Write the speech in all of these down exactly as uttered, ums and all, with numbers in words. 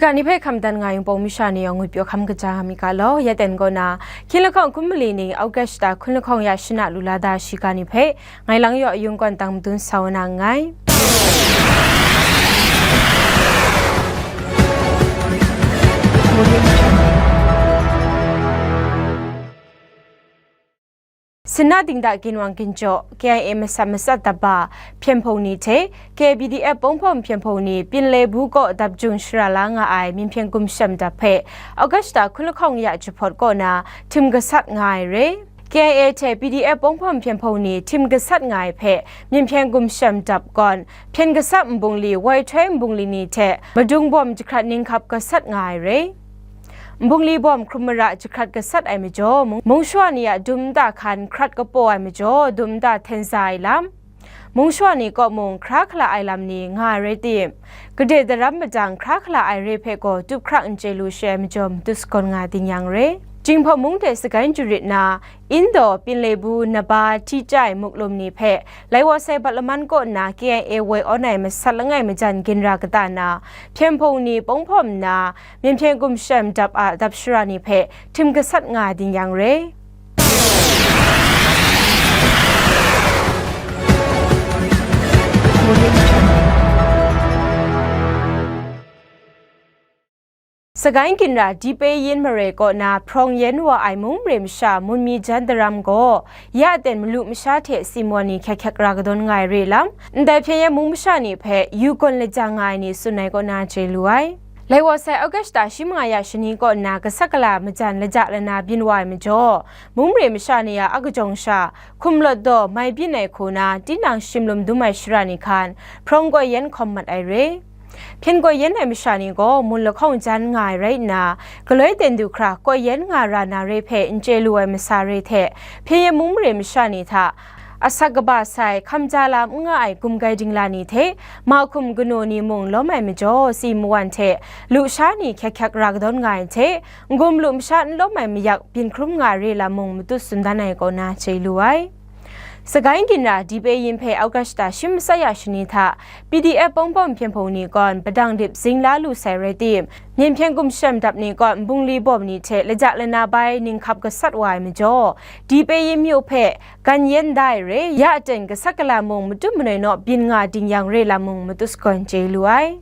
Ga ni hpe hkam dan nga yungpawng masha ni yawng ngut pyaw hkam kaja nga mi ga law, ya ten kaw na, hkying lahkawng hkum mali ni August shata hkun lahkawng ya shana lu la da shiga ni hpe, ngai lang yaw yung kawn tang madun sa wa na nngai. Sina dingda ginwang ginjaw, K I A masat masat daba hpyen hpung ni hte, K P D F bawng hpawm hpyen hpung ni Pinle bu kaw dap jung shara la nga ai Myen hpyen gumshem dap hpe, August shata hkun lahkawng ya jahpawt kaw na htim gasat nga ai re. K I A hte P D F bawng hpawm hpyen hpung ni htim gasat nga ai hpe, Myen hpyen gumshem dap gawn, hpyen gasat nbungli, woi htoi nbungli ni hte madung bawm jahkrat ninghkap gasat nga ai re. Nbungli bawm hkrum mara jahkrat gasat ai majaw, mung-, mungshawa ni a dum nta hkan hkrat kapaw ai majaw, dum nta hten za ai lam, mungshawa ni kaw mung hkra hkala ai lam ni nga ai rai tim, gade daram madang hkra hkala ai re hpe gaw tup hkrak n chye lu shi ai majaw, matut sagawn nga ding yang re. Jinghpaw mung de sagan jarit na, Indaw, Pinle bu, Naba, Hti Chyai, Muklum ni hpe, lai wa sai bat laman kaw nna K I A woi awn ai masat langai majan ginra kata na, hpyen hpung ni bawng hpawm nna, Myen hpyen gumshem dap a dap shara ni hpe htim gasat nga ding yang re. Sagan ginra Dipe Yin mare kaw na hprawng yen wa ai mung mare masha Munmi Jan Daram gaw, ya aten malu masha hte si mawan ni hkyek hkyek ra kadawn nga ai re lam, ndai hpyen yen mung masha ni hpe yu gawn lajang nga ai ni tsun ai kaw na chye lu ai. Lai wa sai August shata shi manga ya shani kaw nna gasat gala majan laja lana byin wa ai majaw, mung mare masha ni a akajawng sha, hkum lawt daw mai byin ai hku na, tinang shim lum dum ai shara ni hkan, hprawng koi yen hkawm mat ai re. Hpyen koi yen ai masha ni gaw, mun lahkawng jan nga ai rai nna, galoi ten du hkra koi yen nga ra na re hpe n chye lu ai masa re hte, hpyen yen mung mare masha ni hta, asak kaba sai, hkam ja lam n nga ai gumgai dingla ni hte, mahkum kanu ni mung lawm ai majaw, si mawan hte, lusha ni hkyek hkyek ra kadawn nga ai hte, n-gun malu masha n lawm ai mayak byin hkrum nga ai re lam mung matut tsun dan ai kaw na chye lu ai. Sagan ginra Dipe Yin hpe August shata shi masa ya shani hta P D F bawng hpawm hpyen hpung ni gawn padang dip zing la lu sai rai tim, Myen hpyen gumshem dap ni gawn nbungli bawm ni hte laja lana bai ninghkap gasat wa ai majaw, Dipe Yin myu hpe gan yen da ai re, ya aten gasat gala mung matut manoi naw byin nga ding yang re lam mung matut sagawn chye lu ai.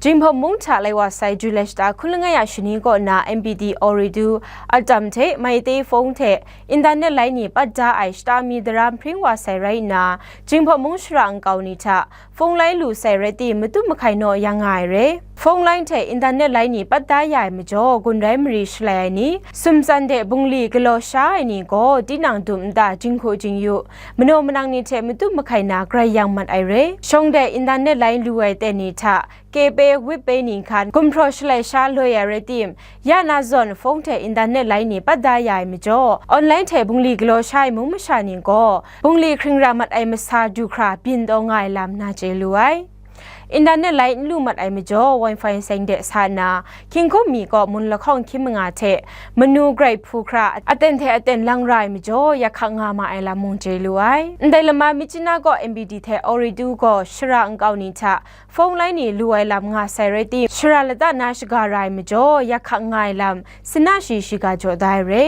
Jinghpaw mung hta lai wa sai July shata hkun langai ya shani kaw na M P D Ooredoo, Atom hte Maite phone hte internet line ni pat da ai shata mi daram hpring wa sai rai nna, Jinghpaw mung shara nkau ni hta phone line lu sai rai tim, matut mahkai naw yang nga ai re. Phone line hte internet line ni pat da ya ai majaw, gun rai mari shalai ai ni, sumtsan de bungli galaw sha ai ni gaw, tinang dum nta jinghku jingyu, manaw manang ni hte matut mahkai na grai yang mat ai re. Shawng de internet line lu ai ten ni hta, K-pay, WePay ni hkan gumhpraw shalai sha loi ai rai tim, ya na zawn phone hte internet line ni pat da ya ai majaw, online hte bungli galaw sha ai mung masha ni gaw, bungli hkring ra mat ai masa du hkra byin taw nga ai lam na chye lu ai. Internet line n lu mat ai majaw, wifi seng de sa nna, hkying hkum mi kaw mun lahkawng hkying manga hte manu grai hpu hkra aten hte aten lang ra ai majaw, yak hkak nga ma ai lam mung chye lu ai. Ndai lama Myitkyina kaw M P D hte Ooredoo gaw shara nkau ni hta phone line ni lu ai lam nga sai rai tim, shara lata na shaga ra ai majaw, yak hkak nga ai lam, sina shi shiga jaw da ai re.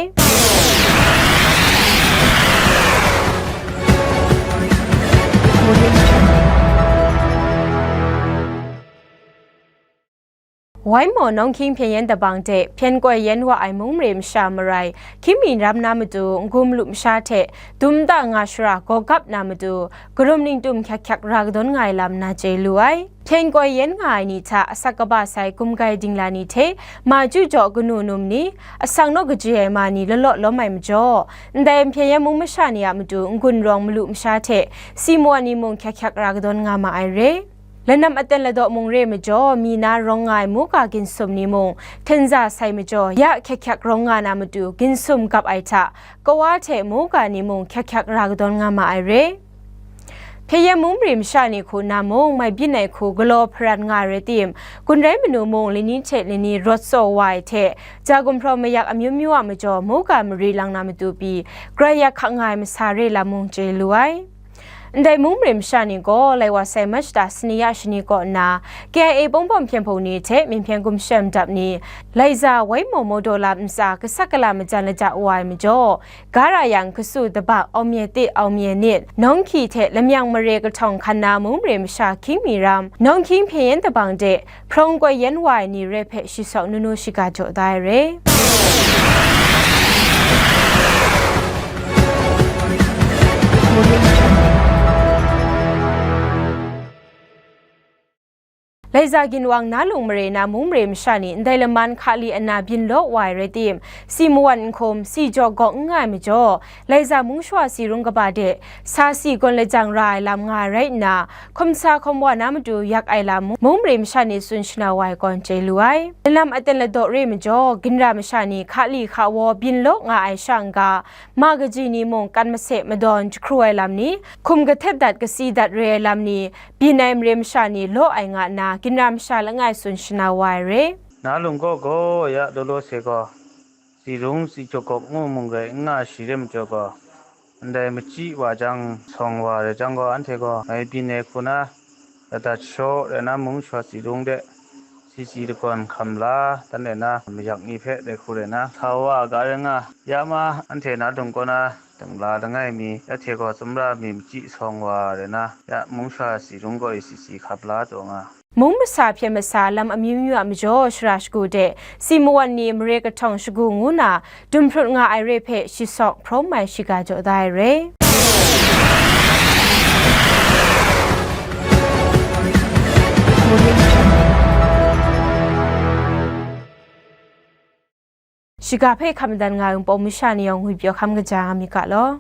Waimaw nawng hkying hpyen yen dabang de hpyen koi yen wa ai mung mare masha marai, hkying mi ram na matu, n-gun malu masha hte dum nta nga shara gaw gap na matu, karum ningtum hkyak hkyak ra kadawn nga ai lam na chye lu ai. Hpyen koi yen nga ai ni hta asak kaba sai gumgai dingla ni hte, ma ju jaw kanu num ni, asak naw kaji ai ma ni lalaw lawm ai majaw, ndai hpyen yen mung masha ni a matu n-gun rawng malu masha hte si mawan ni mung hkyak hkyak ra kadawn nga ma ai re. Lanam aten ladaw mung re majaw, mi na rawng nga ai muga ginsum ni mung hten za sai majaw, ya hkyak hkyak rawng nga na matu ginsum gap ai hta, kawa hte muga ni mung hkyak hkyak ra kadawn nga ma ai re. Hpyen mung mare masha ni hku na mung, mai byin ai hku galaw hparan nga ai rai tim, gun rai manu mung lani hte lani rawt tsaw wa ai hte, ja gumhpraw mayak amyu myu a majaw, mungga mari lang na matu pyi, grai yak hka nga ai masa re lam mung chye lu ai. Ndai mung mare masha ni gaw, lai wa sai March da sani ya shani kaw nna, K I A pawng pawng hpyen hpung ni hte myen hpyen gumshem dap ni, laiza wai maw maw daw lam ntsa kasak kala majan laja wa ai majaw, ga ra yang kasu dabak aumye ti aumye nit, nawng hkyi hte lamyang mare kahtawng hkan na mung mare masha hkying mi ram, nawng hkying hpyen yen dabang de, hprawng koi yen wa ai ni re hpe shi sawk nu nu shiga jaw da ai re. Laiza ginwang na lung mare na mung mare masha ni ndai laman hka li ana byin law wa ai rai tim, si mawan n hkum, si jaw gawk n nga ai majaw, laiza mung shawa si rung kaba de, sa si gawn lajang ra ai lam nga ai rai nna, hkum sa hkum wa na matu yak ai lam mung mare masha ni tsun shana wa ai kawn chye lu ai. Lanam aten ladaw re majaw, ginra masha ni hka li hka waw byin law nga ai sha n-ga, ma kaji ni mung kan mase madawn jahkru ai lam ni, hkum kahtep dat kasi dat re ai lam ni, byin ai mare masha ni law ai nga nna, ginra masha langai tsun shana wa ai re. Na lung gaw gaw ya daw law se gaw, si rung si jaw gawk ngu mung rai n nga shi re majaw gaw, ndai machyi wa jang, sawng wa rai jang gaw, anhte gaw mai byin ai hku na, ladat shaw rai na mung shawa si rung de, si si lagawn hkam la, dan rai na, mayak ni hpe dai hku rai na, sa wa ga rai nga, ya ma, anhte na lung kaw na, dingla langai mi, ya hte gaw tsumra mi machyi sawng wa rai na, ya mung shawa si rung gaw e si si hkap la taw nga. Mung masa hpyen masa lam amyu myu a majaw shara shagu de, si mawan ni mare kahtawng shagu ngu na, dum hprut nga ai re hpe shi sawk hprawm ai shiga jaw da ai re. Shiga hpe hkam madan nga ai Wunpawng masha ni yawng ngwi pyaw hkam kaja nga mi ga law.